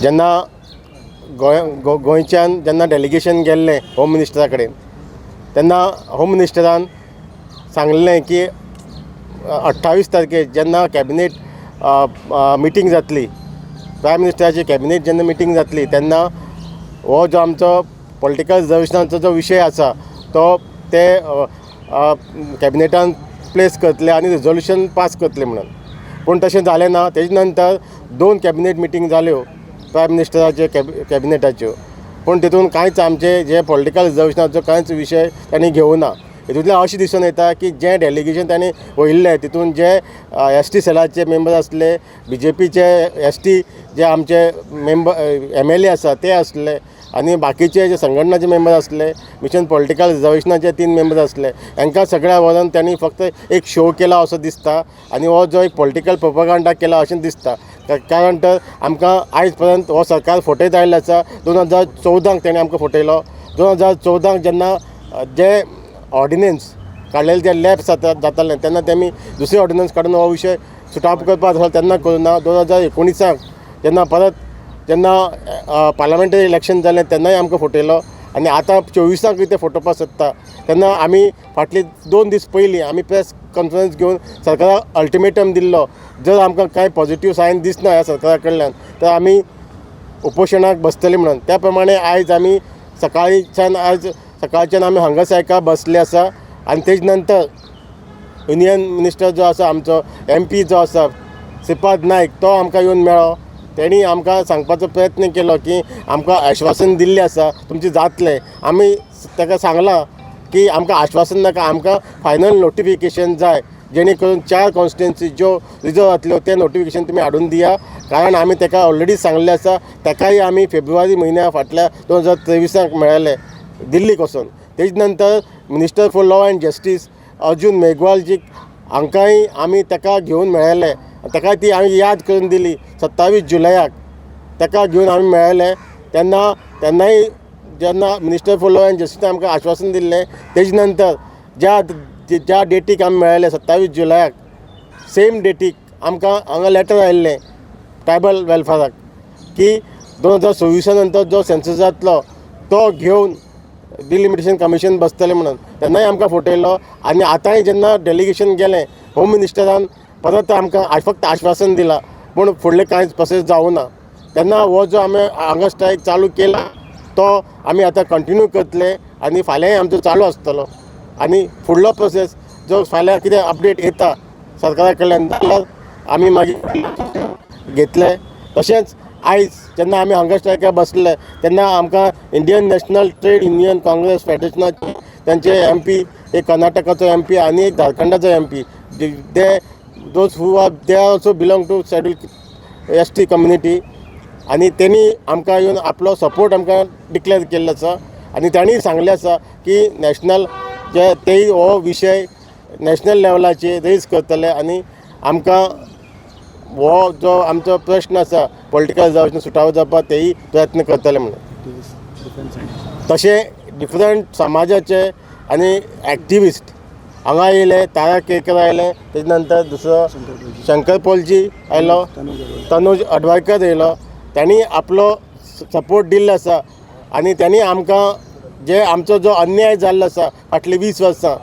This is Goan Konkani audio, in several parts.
जेन्ना गोंय गोंयच्यान जेन्ना डेलिगेशन गेल्लें होम मिनिस्टरा कडेन, तेन्ना होम मिनिस्टरान सांगलें की 28 तारखेर जेन्ना कॅबिनेट मिटींग जातली, प्रायम मिनिस्टराची कॅबिनेट जेन्ना मिटींग जातली, तेन्ना हो जो आमचो पॉलिटिकल रिजर्वेशनाचो जो विशय आसा तो ते कॅबिनेटान प्लेस करतले आनी रिजोल्युशन पास करतले म्हणून. पूण तशें जालें ना. तेजे नंतर दोन कॅबिनेट मिटींग जाल्यो प्रायम मिनिस्टराच्यो कॅबिनेटाच्यो, पूण तितून कांयच आमचे जे पॉलिटिकल रिजर्वेशनाचो कांयच विशय तांणी घेवना. हितूंतल्यान अशें दिसून येता की जें डेलिगेशन तांणी वयल्लें तितून जे एस टी सेलाचे मेंबर आसले, बीजेपीचे एस टी जे आमचे मेंबर एमएलए आसा ते आसले आनी बाकीचे जे संघटनाचे मेंबर आसले, मिशन पॉलिटिकल रिजर्वेशनाचे तीन मेंबर आसले, हांकां सगळ्या व्हरून तांणी फक्त एक शो केला असो दिसता आनी हो जो एक पॉलिटिकल प्रोपगंडा केला अशें दिसता. कारण तर आमकां आयज पर्यंत हो सरकार फटयत आयिल्लो आसा. 2014क तेणें आमकां फटयलो. 2014क जेन्ना जे ऑर्डिनन्स काडलेले जे लॅप्स जाताले तेन्ना तेमी दुसरे ऑर्डिनन्स काडून हो विशय सुटावो करपाक आसलो, तेन्ना करूं ना. 2019आक जेन्ना परत जेन्ना पार्लमेंटरी इलेक्शन जालें तेन्नाय आमकां फटयलो आनी आतां 24आकूय ते फटोवपाक सोदता. तेन्ना आमी फाटले 2 दीस पयलीं आमी प्रेस कॉन्फरन्स घेवन सरकाराक अल्टिमेटम दिल्लो, जर आमकां कांय पॉजिटीव सायन दिसना ह्या सरकारा कडल्यान तर आमी उपोशणाक बसतले म्हणून. त्या प्रमाणे आयज आमी सकाळीच्यान, आयज सकाळच्यान आमी हंगर स्ट्रायकाक बसले आसा. आनी तेज नंतर युनियन मिनिस्टर जो आसा, आमचो एमपी जो आसा श्रीपाद नायक, तो आमकां येवन मेळ्ळो. तेणी आमकां सांगपाचो प्रयत्न केलो की आमकां आश्वासन दिल्लें आसा, तुमचें जातलें. आमी ताका सांगलां की आमकां आश्वासन नाका, आमकां फायनल नोटिफिकेशन जाय, जेणे करून चार कॉन्स्टिट्युएन्सी ज्यो रिजर्व जातल्यो तें नोटिफिकेशन तुमी हाडून दिया. कारण आमी ताका ऑलरेडी सांगलें आसा. ताकाय आमी फेब्रुवारी म्हयन्या फाटल्या 2023आक मेळ्ळेले दिल्लीक वचोन. तेज नंतर Minister for Law and Justice Arjun मेघवालजी हांकांय आमी ताका घेवन मेळ्ळेले. ताका ती आमी याद करून दिली. 27 जुलयाक ताका घेवन आमी मेळ्ळेले तेन्ना, तेन्नाय जेन्ना Minister for Law and Justice आमकां आश्वासन दिल्लें. तेज नंतर ज्या ज्या डेटीक आमी मेळ्ळेले, 27 जुलयाक, सेम डेटीक आमकां हांगा लेटर आयिल्लें ट्रायबल वेलफेराक की 2026 नंतर जो सेन्सस जातलो तो घेवन डिलिमिटेशन कमिशन बसतलें म्हणून. तेन्नाय आमकां फटयलो. आनी आतांय जेन्ना डेलिगेशन गेलें, होम मिनिस्टरान परत आमकां फक्त आश्वासन दिलां, पूण फुडलें कांयच प्रोसेस जावं ना. तेन्ना हो जो आमी हंगर स्ट्रायक चालू केला तो आमी आतां कंटिन्यू करतले आनी फाल्यांय आमचो चालू आसतलो. आनी फुडलो प्रोसेस जो फाल्यां कितें अपडेट येता सरकारा कडल्यान जाल्यार आमी मागीर घेतले. तशेंच आयज जेन्ना आमी हंगर स्ट्रायकार बसले तेन्ना आमकां Indian National Trade Union Congress फेडरेशनाचे तांचे एमपी, एक कर्नाटकाचो एमपी आनी एक झारखंडाचो एमपी, ते those who are they also belong to schedule ST community, आनी तेणी आमकां येवन आपलो सपोर्ट आमकां डिक्लेर केल्लो आसा. आनी तांणी सांगलें आसा की नॅशनल जे तेय हो विशय नॅशनल लेवलाचेर रेज करतले आनी आमकां हो जो आमचो प्रश्न आसा पॉलिटिकल रिजर्वेशन सुटावो जावपाक तेय प्रयत्न करतले म्हणून. तशें डिफरंट समाजाचे आनी एक्टिविस्ट हांगा येयले. तारा केरकर आयले, तेजे नंतर दुसरो शंकर पोलजी आयलो, तनुज अडवायकर येयलो. तांणी आपलो सपोर्ट दिल्लो आसा आनी तांणी आमकां जे आमचो जो अन्याय जाल्लो आसा फाटलीं 20 वर्सां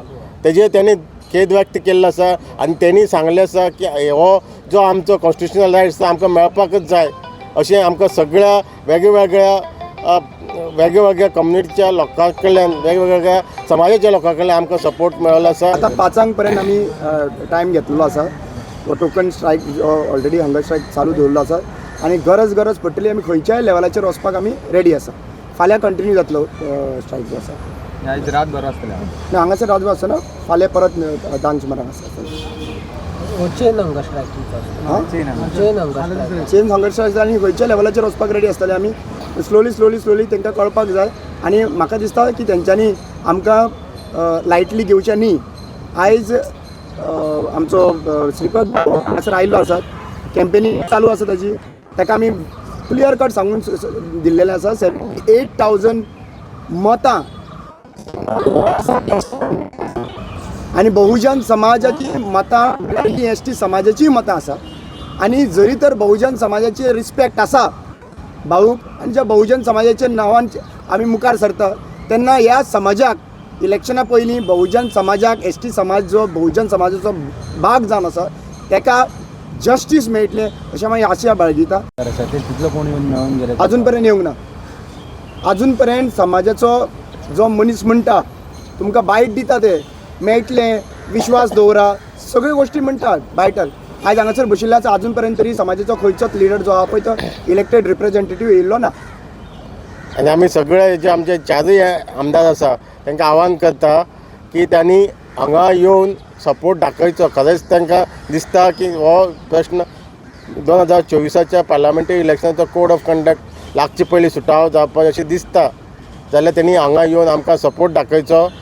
तेजेर तांणी खेद व्यक्त केल्लो आसा. आनी तेणी सांगलें आसा की हो जो आमचो कॉन्स्टिट्युशनल रायट्स आमकां मेळपाकच जाय अशें आमकां सगळ्या वेगळ्या वेगळ्या वेगळ्या वेगळ्या कम्युनिटीच्या लोकां कडल्यान, वेगवेगळ्या समाजाच्या लोकां कडल्यान आमकां सपोर्ट मेळ्ळो आसा. आतां 5आंक पर्यंत आमी टायम घेतलेलो आसा. हो टोकन स्ट्रायक जो ऑलरेडी हंगर स्ट्रायक चालू दवरिल्लो आसा आनी गरज गरज पडटली आमी खंयच्याय लेवलाचेर वचपाक आमी रेडी आसा. फाल्यां कंटिन्यू जातलो स्ट्रायक जो आसा. आयज रातभर आसतलें? ना, हांगासर रातभर आसतना, फाल्यां परत 10आंक सुमाराक आसता. चेन हंगर स्ट्रायक तुमचो? हां. Chain hunger strike. Chain hunger strike आनी खंयच्या लेवलाचेर वचपाक रेडी आसतले आमी. स्लोली स्लोली स्लोली तांकां कळपाक जाय. आनी म्हाका दिसता की तेंच्यांनी आमकां लायटली घेवचें न्ही. आयज आमचो श्रीपाद हांगासर आयिल्लो आसा, कॅम्पेनींग चालू आसा ताजी. ताका आमी क्लियर कट सांगून दिल्लेलें आसा, 78,000 मतां आनी बहुजन समाजाची मतां ही एस टी समाजाचीय मतां आसा. आनी जरी तर बहुजन समाजाची रिस्पेक्ट आसा भाऊक आनी ज्या बहुजन समाजाच्या नांवान आमी मुखार सरता तेन्ना ह्या समाजाक इलेक्शना पयलीं बहुजन समाजाक एस टी समाज जो बहुजन समाजाचो भाग जावन आसा तेका जस्टीस मेळटलें अशें मागीर आशा बाळगिता. आसा ते तितलो कोण येवन मेळोन गेले? अजून पर्यंत येवंक ना. अजून पर्यंत समाजाचो जो मनीस म्हणटा तुमकां बायट दिता ते मेळटलें, विश्वास दवरा, सगळ्यो गोश्टी म्हणटात बायटात. आयज हांगासर बशिल्ले आसा, अजून पर्यंत तरी समाजाचो खंयचोच लिडर जो आहा पळय तो इलेक्टेड रिप्रेझेंटेटीव येयल्लो ना. आनी आमी सगळे जे आमचे चारूय आमदार आसा तांकां आव्हान करता की तांणी हांगा येवन सपोर्ट दाखयचो. खरेंच तांकां दिसता की हो प्रश्न 2024च्या पार्लमेंटरी इलेक्शनाचो कोड ऑफ कंडक्ट लागचे पयलीं सुटावो जावपाक अशें दिसता जाल्यार तेणी हांगा येवन आमकां सपोर्ट दाखयचो.